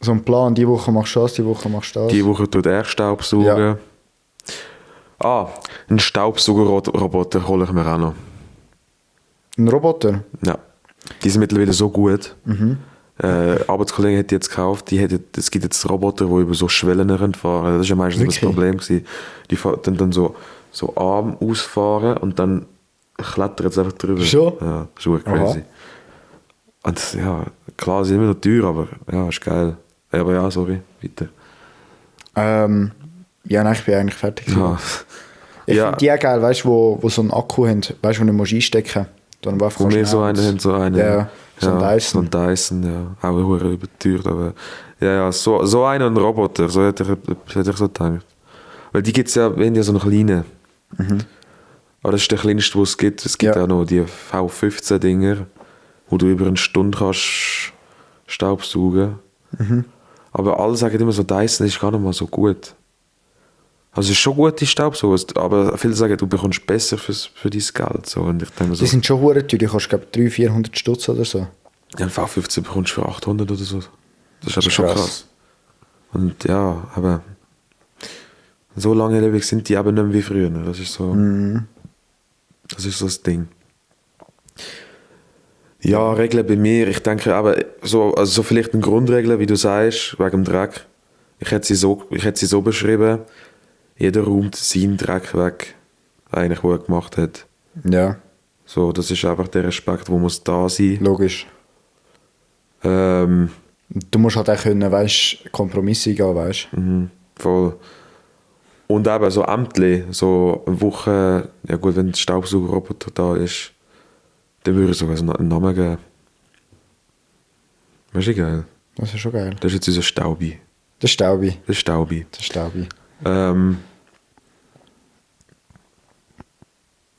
so ein Plan, die Woche machst du das, die Woche machst du das. Die Woche tut er Staubsaugen. Ja. Einen Staubsaugerroboter hole ich mir auch noch. Ein Roboter? Ja. Die sind mittlerweile so gut. Arbeitskollege hat die jetzt gekauft, es gibt jetzt Roboter, die über so Schwellen fahren. Das war ja meistens das Problem gewesen. Die fahren dann so Arm ausfahren und dann klettern sie einfach drüber. Schon? Ja, das ist wirklich crazy. Und ja, klar, sie sind immer noch teuer, aber ja, ist geil. Aber ja, sorry, bitte. Ja, nein, ich bin eigentlich fertig. Ja. Ich finde die auch geil, weißt du, wo so einen Akku haben, weißt du, wo du einstecken musst. Wo wir so einen haben, so einen. Ja, so ein Dyson. So ein Dyson, ja. Auch überteuert, aber ja, so einen und ein Roboter, so hätte ich so gedacht. Weil die gibt es ja, wir haben ja so einen kleinen. Aber das ist der kleinste, den es gibt. Es gibt auch noch die V15-Dinger, wo du über eine Stunde kannst Staubsaugen. Aber alle sagen immer so, Dyson ist gar nicht mal so gut. Also es ist schon gut, die Staubsauger, aber viele sagen, du bekommst besser für dein Geld. So. Und ich denke so, die sind schon verdammt teuer, die kostet glaube ich 300-400 Stutz oder so. Ja, ein V15 bekommst du für 800 oder so. Das ist aber schon krass. Und ja, aber so langlebig sind die eben nicht mehr wie früher. Das ist so, das ist so das Ding. Ja, Regeln bei mir, ich denke aber, so vielleicht eine Grundregel, wie du sagst, wegen dem Dreck. Ich hätte sie so beschrieben, jeder räumt seinen Dreck weg, eigentlich, wo er gemacht hat. Ja. So, das ist einfach der Respekt, der muss da sein. Logisch. Du musst halt auch können, weißt, Kompromisse eingehen, weißt. Voll. Und eben so Ämtli, so eine Woche, ja gut, wenn der Staubsaugerroboter da ist, dann würde ich sogar so einen Namen geben. Das ist geil. Das ist schon geil. Das ist jetzt unser Staubi. Der Staubi. Das ist Staubi. Der Staubi.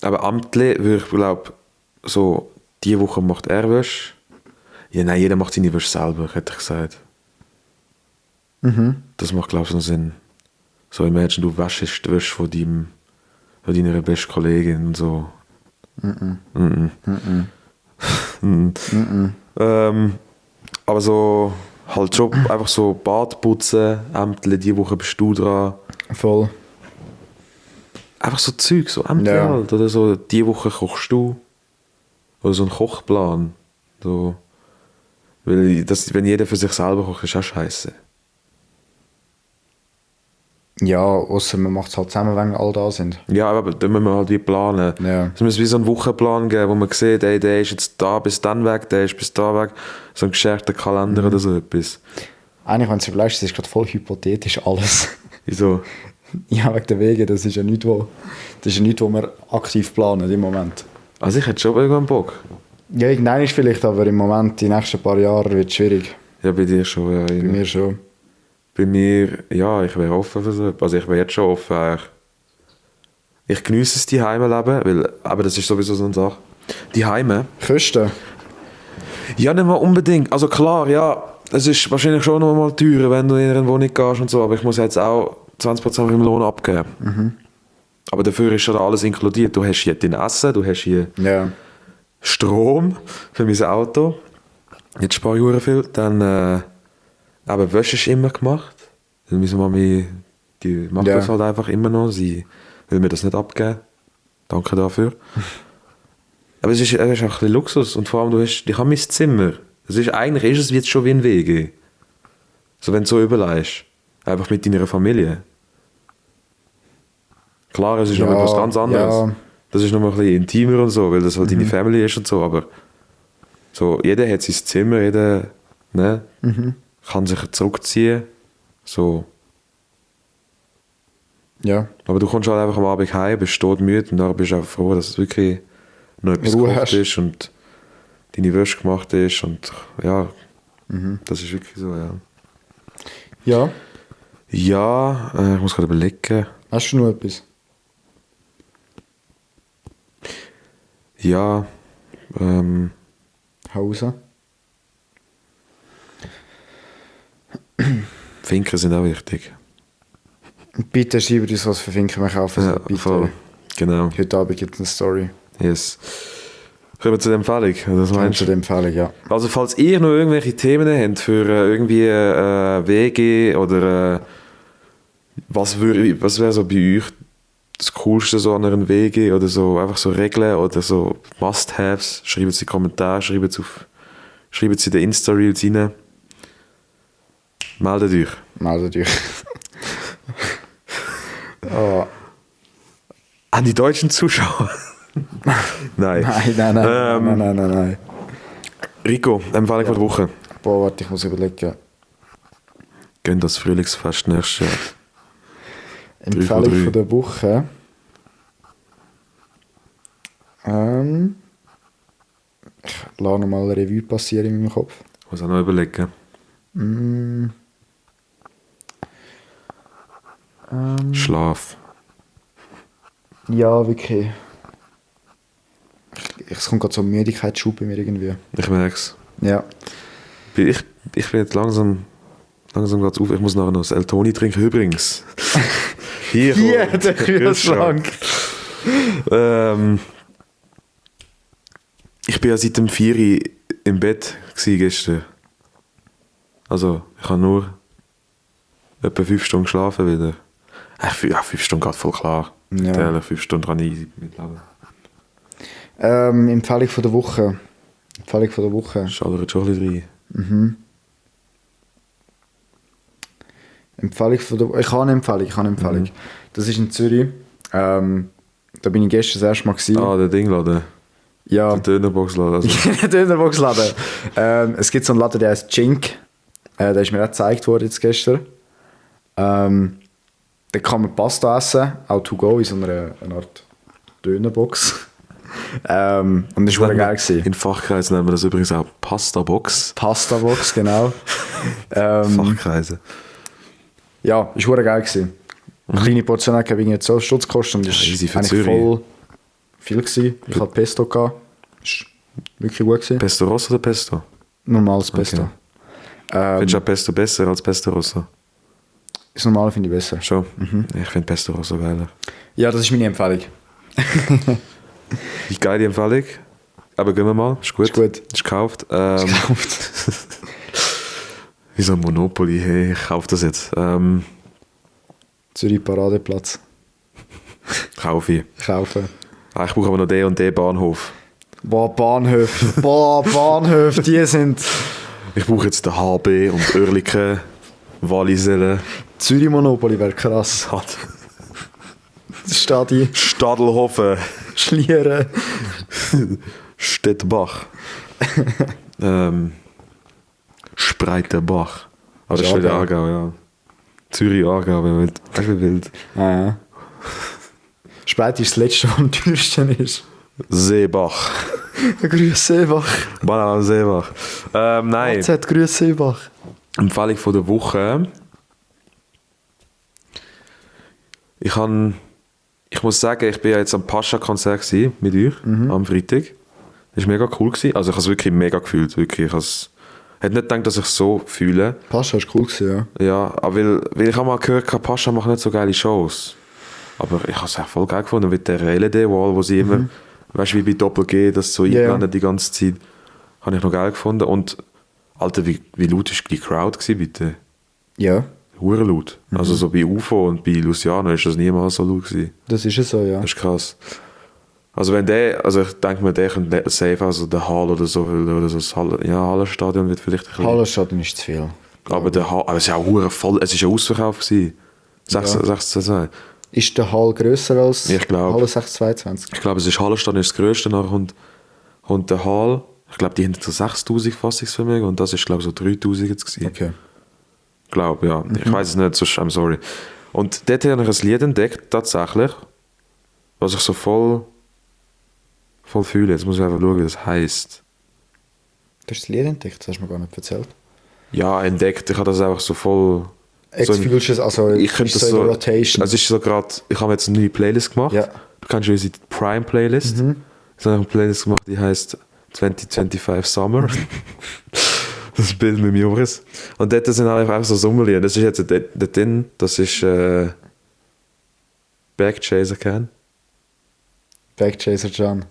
Aber Amtli würde ich glaube, so diese Woche macht er Wäsche. Ja, nein, jeder macht seine Wäsche selber, hätte ich gesagt. Das macht, glaube ich, noch Sinn. So, imagine, du wäschst die Wäsche von deiner besten Kollegin und so. Aber so, halt schon einfach so Bad putzen, Ämtli, diese Woche bist du dran. Voll. Einfach so Zeug, so Ämtli Ja. halt. Oder so, diese Woche kochst du. Oder so ein Kochplan. So. Weil wenn jeder für sich selber kocht, ist auch scheiße. Ja, außer man macht es halt zusammen, wenn alle da sind. Ja, aber dann müssen wir halt wie planen. Ja. Es muss wie so einen Wochenplan geben, wo man sieht, ey, der ist jetzt da bis dann weg, der ist bis da weg. So ein gescherter Kalender oder so etwas. Eigentlich, wenn du überlegst, das ist gerade voll hypothetisch alles. Wieso? Ja, wegen der Wege, das ist ja nichts, wo wir aktiv planen im Moment. Also ich hätte schon irgendwann Bock. Ja, irgendwann ist vielleicht, aber im Moment, die nächsten paar Jahre, wird es schwierig. Ja, bei dir schon. Ja, Bei mir schon. Bei mir, ja, ich wäre offen für so etwas. Also ich wäre jetzt schon offen. Eigentlich. Ich geniesse es, die Heimeleben, weil, aber das ist sowieso so eine Sache. Die Heime. Kosten? Ja, nicht mal unbedingt. Also klar, ja, es ist wahrscheinlich schon noch mal teurer, wenn du in eine Wohnung gehst und so, aber ich muss jetzt auch 20% von meinem Lohn abgeben. Aber dafür ist schon alles inkludiert. Du hast hier dein Essen, du hast hier Ja. Strom für mein Auto. Jetzt spare ich verdammt viel. Dann aber Wäsche ist immer gemacht. Dann müssen Mami, die macht Ja. das halt einfach immer noch. Sie will mir das nicht abgeben. Danke dafür. Aber es ist auch ein bisschen Luxus. Und vor allem, ich habe mein Zimmer. Eigentlich ist es jetzt schon wie ein WG. So, wenn du so überlegst. Einfach mit deiner Familie. Klar, es ist noch etwas ganz anderes. Ja. Das ist noch mal ein bisschen intimer und so, weil das halt deine Family ist und so. Aber so, jeder hat sein Zimmer, jeder kann sich zurückziehen. So. Ja. Aber du kommst halt einfach am Abend heim, bist todmüde und dann bist du auch froh, dass es wirklich noch etwas Ruhe gekocht hast. ist und deine Wäsche gemacht ist. Und ja, das ist wirklich so, ja. Ja. Ja, ich muss gerade überlegen. Hast du noch etwas? Ja, Hause? Finken sind auch wichtig. Bitte schreibt uns, was für Finken wir kaufen. Ja, bitte. voll. Genau. Heute Abend gibt es eine Story. Yes. Kommen wir zu der Empfehlung. Was Meinst meinst du du? die Empfehlung, ja. Also falls ihr noch irgendwelche Themen habt für irgendwie WG oder was wäre so bei euch das Coolste so an einer WG oder so, einfach so Regeln oder so Must-Haves, schreibt es in die Kommentare, schreibt es in den Insta-Reels rein. Meldet euch. Meldet euch. Oh. An die deutschen Zuschauer. Nein. Nein. Rico, Empfehlung von der Woche. Boah, warte, ich muss überlegen. Gehen das Frühlingsfest nächstes Jahr. Empfehlung 3 von 3. von der Woche. Ich lasse nochmal eine Revue passieren in meinem Kopf. Ich muss auch noch überlegen. Schlaf. Ja, wirklich. Es kommt gerade so ein Müdigkeitsschub bei mir irgendwie. Ich merke es. Ja. Ich bin jetzt langsam gerade auf. Ich muss nachher noch das Eltoni trinken. Übrigens. Hier, der Kühlschrank. Ich bin ja seit dem 4 Uhr im Bett gestern. Also, ich habe nur etwa 5 Stunden geschlafen wieder. 5 Stunden geht voll klar. Ja. Ehrlich, 5 Stunden kann ich easy mitleben. Empfehlung von der Woche. Empfehlung von der Woche. Schallert schon ein bisschen rein. Empfehlung von der Woche. Ich habe eine Empfehlung. Das ist in Zürich. Da bin ich gestern das erste Mal gewesen. Ah, der Dingladen. Ja. Der Dönerboxladen. Also. Dönerboxladen. Es gibt so einen Laden, der heißt Jink. Der ist mir auch gezeigt worden jetzt gestern. Da kann man Pasta essen, auch to go in so einer Art Dönerbox. Und das war geil gewesen. In Fachkreisen nennen wir das übrigens auch Pasta-Box. Pasta-Box, genau. Fachkreise. Ja, das war geil gewesen. Eine kleine Portion hat irgendwie 12 Stutz gekostet und das Ja, easy für eigentlich Zürich. voll viel gewesen. Ich hatte Pesto gehabt. Das war wirklich gut gewesen. Pesto Rosso oder Pesto? Normales Pesto. Findest du auch Pesto besser als Pesto Rosso? Das Normale finde ich besser. Schon? Ich finde Pesto Rosso geiler. Ja, das ist meine Empfehlung. Wie geil die Empfehlung? Aber gehen wir mal, ist gut. Ist gut. Ist gekauft. Wie so ein Monopoly, hey, ich kaufe das jetzt. Zürich Paradeplatz. Kaufe ich. Kaufen. Ah, ich brauche aber noch den und den Bahnhof. Boah, Bahnhöfe. Boah, Bahnhöfe, die sind... Ich brauche jetzt den HB und Oerlikon, Wallisellen. Zürich Monopoly wäre krass. Stadi, Stadelhofen, Schlieren. Stettbach. Spreitenbach. Aber das ist wieder Aargau, ja. Zürich, Aargau, wenn man weißt du, wie wild. Ja. Spreit ist das letzte, was am teuersten ist. Seebach. Grüß Seebach. Banana Seebach. Nein. AZ Grüß Seebach. Empfehlung von der Woche. Ich muss sagen, ich bin ja jetzt am Pascha-Konzert gewesen mit euch am Freitag. Das war mega cool gewesen. Also ich habe es wirklich mega gefühlt. Wirklich. Ich hätte nicht gedacht, dass ich es so fühle. Pascha ist cool gewesen, ja. Ja, aber weil ich habe mal gehört, Pascha macht nicht so geile Shows. Aber ich habe es auch voll geil gefunden mit der LED-Wall, wo sie immer, weißt du, wie bei Doppel-G, das so einblendet die ganze Zeit. Habe ich noch geil gefunden. Und, Alter, wie laut war die Crowd gewesen, bitte? Ja, Hure laut. Also so bei UFO und bei Luciano ist das niemals so laut gewesen. das ist es so, ja. Das ist krass. Also wenn ich denke mir, der könnte safe also der Hall oder so, oder so das Hallenstadion wird vielleicht ein bisschen... Hallenstadion ist zu viel. Aber der Hall, aber es ist ja auch hure voll, es ist ja ausverkauft gewesen. 16. Ist der Hall grösser als Ich glaub. Halle 622? Ich glaube, es ist Hallenstadion ist das grösste, nachher kommt der Hall. Ich glaube, die haben so 6000 Fassungsvermögen und das ist glaube ich so 3000 jetzt gewesen. Okay. Ich glaube, ja. Ich weiß es nicht, sonst I'm sorry. Und dort habe ich ein Lied entdeckt, tatsächlich, was ich so voll fühle. Jetzt muss ich einfach schauen, wie das heisst. Du hast das Lied entdeckt, das hast du mir gar nicht erzählt. Ja, entdeckt. Ich habe das einfach so voll... Jetzt fühlst du es, also ich könnte ist das so in so... der Rotation. Also ist so gerade... Ich habe jetzt eine neue Playlist gemacht. Ja. Du kennst ja unsere Prime-Playlist. Ich habe eine Playlist gemacht, die heisst 2025 Summer. Das Bild mit dem Joris. Und dort sind halt einfach so Sommerlieder. Das ist jetzt dort drin, das ist Backchaser kennen. Backchaser John.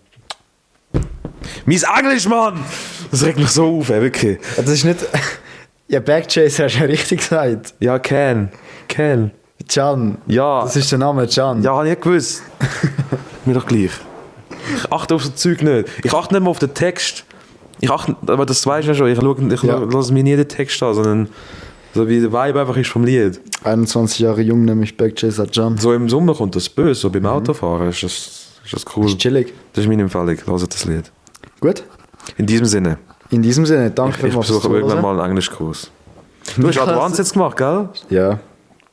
Mein Englisch, Mann! Das regt mich so auf, wirklich. Ja, das ist nicht... Ja, Backchaser hast du ja richtig gesagt. Ja, Can. Can. Ja. Das ist der Name, Can. Ja, habe ich gewusst. Mir doch gleich. Ich achte auf so Zeug nicht. Ich achte nicht mehr auf den Text. Aber das weißt du ja schon. Ich lasse mir nie den Text an, sondern so wie der Vibe einfach ist vom Lied. 21 Jahre jung, nämlich Backchaser Can. So im Sommer kommt das böse, so beim Autofahren ist das cool. Ist chillig. Das ist meine Empfehlung, hört das Lied. Gut. In diesem Sinne. In diesem Sinne, danke Ich besuche irgendwann mal einen Englischkurs. Du hast Advanced jetzt gemacht, gell? Ja.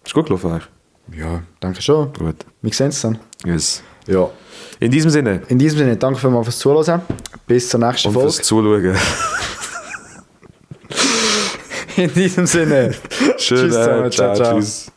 Ist gut gelaufen eigentlich? Ja, danke schon. Gut. Wir sehen es dann. Yes. Ja. In diesem Sinne. In diesem Sinne, danke vielmals fürs Zuhören. Bis zur nächsten Und Folge. fürs Zuschauen. In diesem Sinne. Schön, Tschüss zusammen. ciao, tschüss.